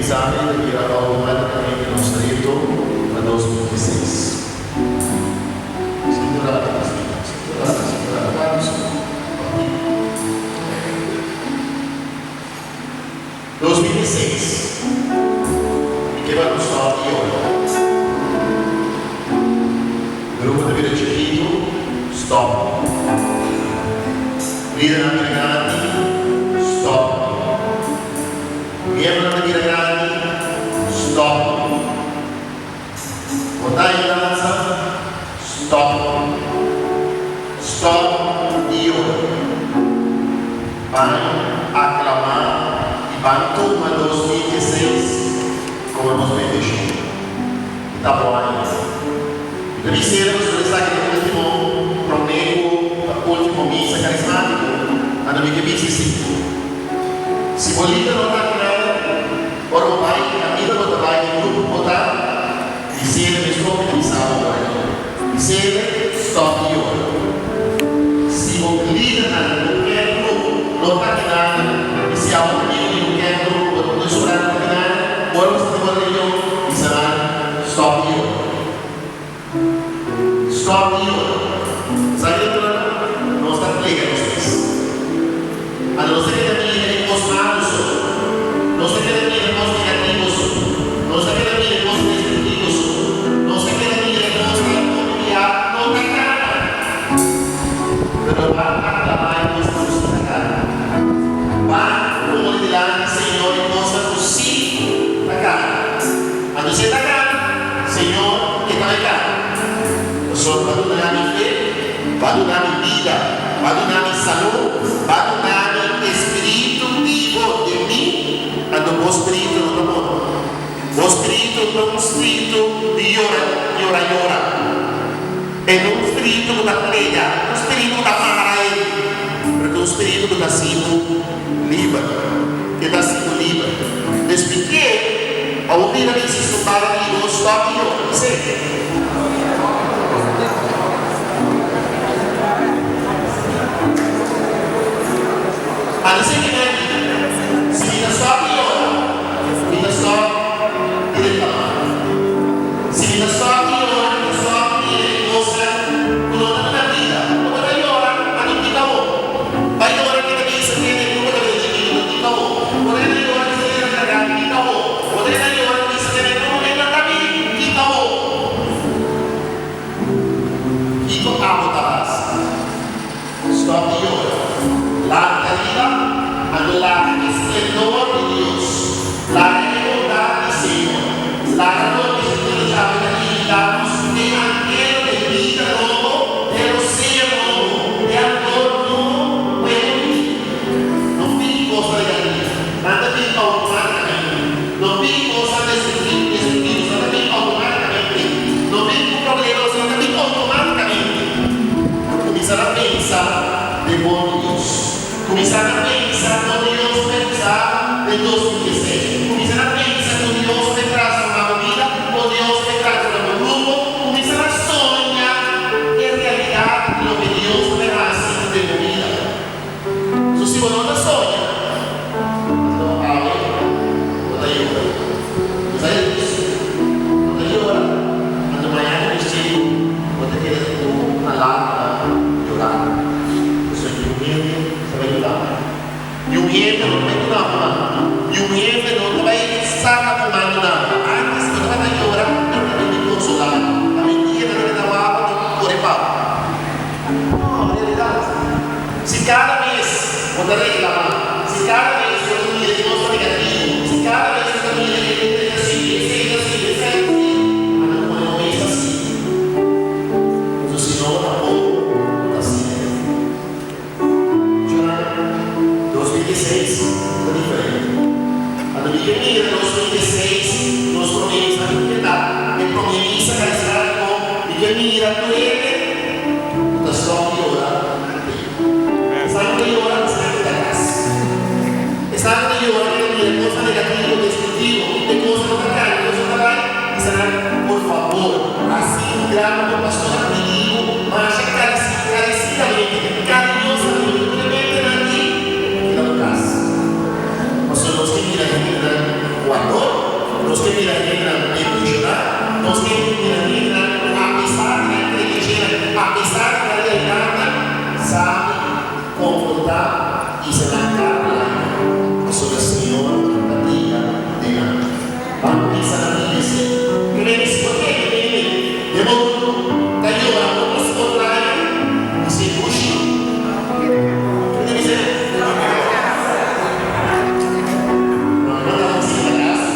pensa mi ta bira automáticamente nos reto pa 2016. Sinti un rato, pastor. Sinti un rato, sinti un rato. Wak un segun. 2006, Mi ke pa nos stòp di yora. Grupo ta bira chikitu, stòp. Lidernan bira grandi, stòp. Miembronan ta bira grandi, stòp. Bo ta yudansa? Stop. Stop di yora. Ban aklamá i ban tuma 2016 komo nos bendishon. I ta bo aña. Mi ta bis'é nos por esaki ta último promé ku ta último misa karismátiko, anto mi ke bisa si. Si bo lider no ta aklamá, Ora bo bai, kaminda bo ta bai den grupo bo ta bis'é mes loke ta bisa bo ora ei. Bis'é stòp di yora. Si bo lidernan di bo kèr grupo no ta kinan, i si abo amigu di bo kèr grupo bo ta sobrá no ta kinan, ora bo sta den bo reunion, bisa nan stòp di yora. Stòp di yora. Sa ki ta trata? Nos ta plega nos mes. Anto nos ta keda mira e kos malu so. Nos ta keda mira e kos negativo so. Nos ta keda mira e kos destruktivo so. Nos ta keda mira e kos ku hopi bia no ta kana. Pero ban aklamá e kosnan ku sí ta kana. Ban pone dilanti Señor e kosnan ku sí ta kana. Anto si e ta kana, Señor, e ta bai kana. Pasobra bo a duna mi fe, bo a duna mi bida, bo a duna mi salú, bo a duna mi e spiritu bibo den mi, anto bo spiritu no ta morto. Bo spiritu no ta un spiritu di yora, yora, yora. E no un spiritu ku ta plega, un spiritu ku ta para e, pero ta un spiritu ku ta hasi bo liber. E ta hasi bo liber. Pues mi ke pa bo bira mi si su para di bo stòp di yora. Mi sey. A mi sey ke mi a di, si mi ta stòp di yora, mi ta stòp di reklamá. Si mi ta stòp di yora, mi ta stòp di mira e kosnan ku no ta duna bida. Bo ta yora, a no kita bo. Bai yora ke ta bisa kende e grupo ta bira chikitu, no kita bo. Bo ta keda yora bisa kende ta bira grandi, kita bo. Bo ta keda yora bisa kende e grupo e no ta bini, kita bo. Kiko abo ta hasi? Stòp di yora. Lanta riba, anto laga e splendor di Dios, laga e bondat di Señor, laga loke su ta djabe ta invitá nos den anhelo de bida nobo, de rosea nobo, de amor nobo ku e no bini. No pidi kosnan negativo, nan ta bini outomátikamente. No pidi kosnan destruktivo, nan ta bini outomátikamente. No bini ku problema, nan ta bini outomátikamente. Kuminsá na pensa den bon di Dios. Kuminsá na pensa kon Dios ta usa den 2016. Kuminsá na pensa kon Dios ta transformá bo bida, kon Dios ta transformá bo grupo. Kuminsá na soña e realidat di loke Dios ta hasi den bo bida. So si bo no ta soña, anto awe bo ta yora. Bo sa e dice, bo ta yora, anto mañana bishti bo ta keda ku una lágrima yorando. Pasobra niun hende ta bai yuda bo. Niun hende no ta bai duna bo man. Niun hende no ta bai saka bo man duna bo. Antes bo tabata yora, pero ta bini konsolá bo. Awendia nan ta keda wak bo, ta kore pa bo. No, realidat. Si kada bes bo ta reklamá, si kada bes bo ta mira e kosnan negativo, si kada bes bo ta mira e e ta así, esei ta así, esei ta así, anda pone bo mes así. Pasobra si no bo tampoko bo ta así. Jonan, 2016 ta diferente. Ando mi ke mira 2016 nos promé misa mi ke ta e promé misa karismátiko mi ke mira tur hende ku ta stòp di yora te. Esnan ku ta yora esnan ku ta kas. Esnan ku ta yora ke ta mira kosnan negativo, destruktivo, e kosnan ku ta kambia, kosnan ku ta bai, bisa nan por fabor hasi un gran por pastor a pidi bo masha karesidamente, kariñosamente, tur e mentenan di keda bo kas. Pasobra nos ke mira hendenan ku amor. Nos ke mira hendenan evolucioná, nos ke mira hendenan ku apesar di nan creencianan, apesar di nan realidadnan, sabi konfrontá i sa nan kara blanco, pasobra Señor ta bria den nan. Ban pensa na bida esei. Kende si bo kende hende den bo grupo ta yora otro su kontrario i se dushi? Kende bisa e? No, mi no ta bisa ke ta kasi.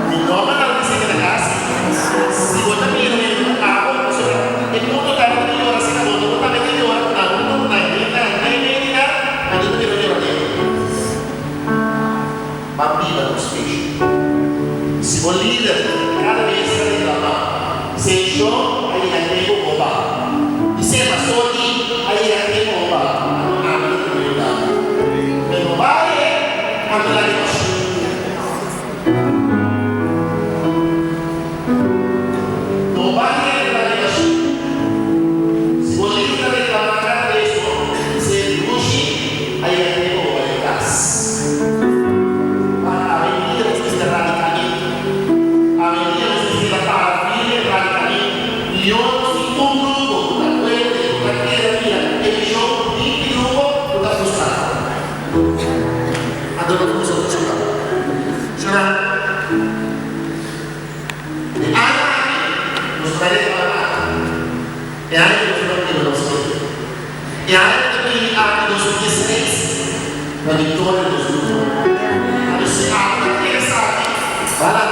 Mi no ta bisa ke ta kasi. Si bo ta mira hende ku abo, pasobra e punto ta bo ta yora asina bo, bo tambe ta yora ku nan huntu ku nan, den nan, meimei di nan, anto ta bira un yoradero. Ban biba nos feshi. Si bo lider kada bes ta reklamá, Senshon a yega tempu bo baha. Bis'é, Pastor di a yega tempu bo baha, anto ami ta primer lugar. Pero bai e, anto laga e bashí. No bai e, anto laga e bashí. Si bo lider ta reklamá kada bes bo, bis'é, Lushi a yega tempu bo bai kas. Pa awendia nos mester radicalmente. Awendia nos mester ta para firme radicalmente. Mihor nos tin un grupo cu ta fuerte, cu ta keda mira e vision cu tin ki grupo cu ta frustrado. Anto nos cuminsa frustra. Shona, e aña aki nos ta reclama e aña cu nos ta biba nos fe. E aña ku ta bini aki 2016 ta victoria di nos grupo. Anto si abo ta kere esaki, ba lanta.